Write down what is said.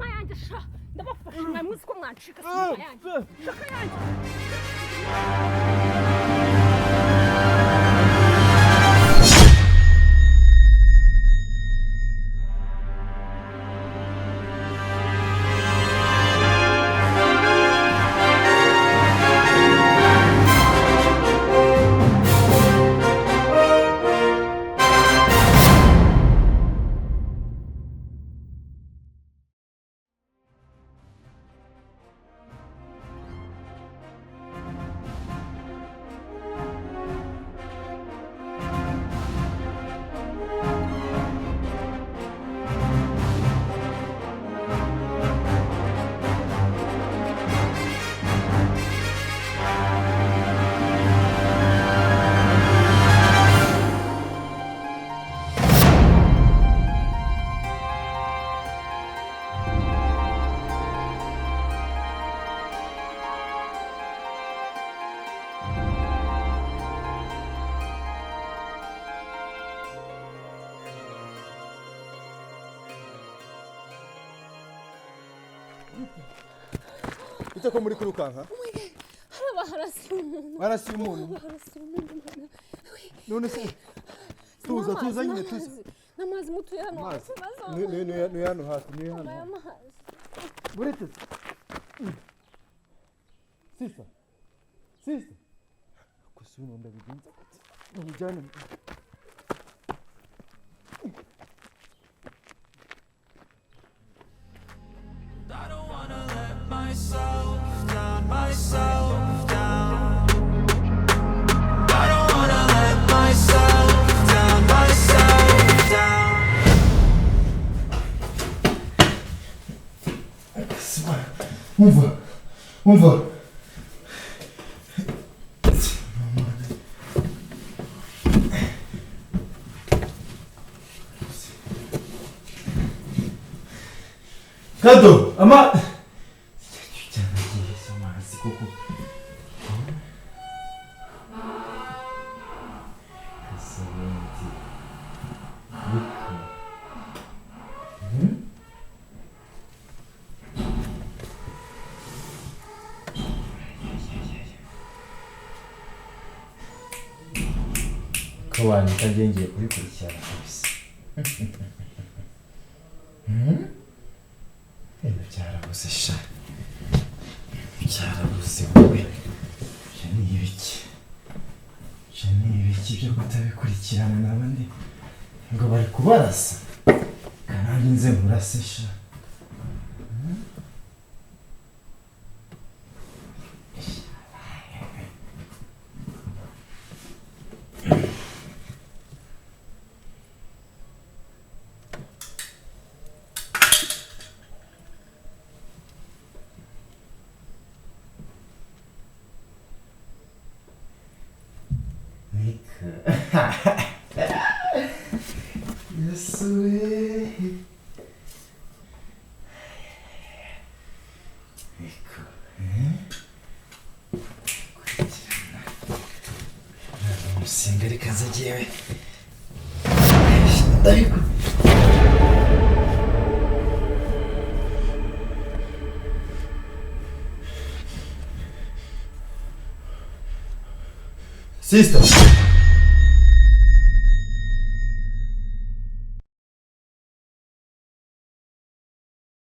Sima yanjye sha, ndabafashe mwa muzi ko mwancika. Sima yanjye, shaka yanjye. Bite ko muri kwirukanka? Haraba harasiye umuntu. Barasiye umuntu? Harasiye umuntu, mana. None se tuza, tuza nyine, tuza. N'amazi mutuye hano. Amazi. Hafi. Ni hano hafi, ni hano aya hafi. Mazi. Buretse sisa, sisa, gusa ubu ndabigenza gute? Mujyane. I don't wanna let myself down, myself down. I don't wanna let myself down, myself down. Umva, umva. Kado ama cyanagiye amazi koko. Kasabundi. Niko. Ko wandika, njye ngiye kubikurikirana kabisa. Ibintu byarabuze sha, byarabuze wowe. Ibyo ni ibiki? Ibyo ni ibiki byo kutabikurikirana n'abandi ngo bari kubarasa? Kandi nze nkurase sha. Niko. Yesu we. Niko. Kurikirana. Umusinga, reka nze jyewe. Ndabikora. Sister.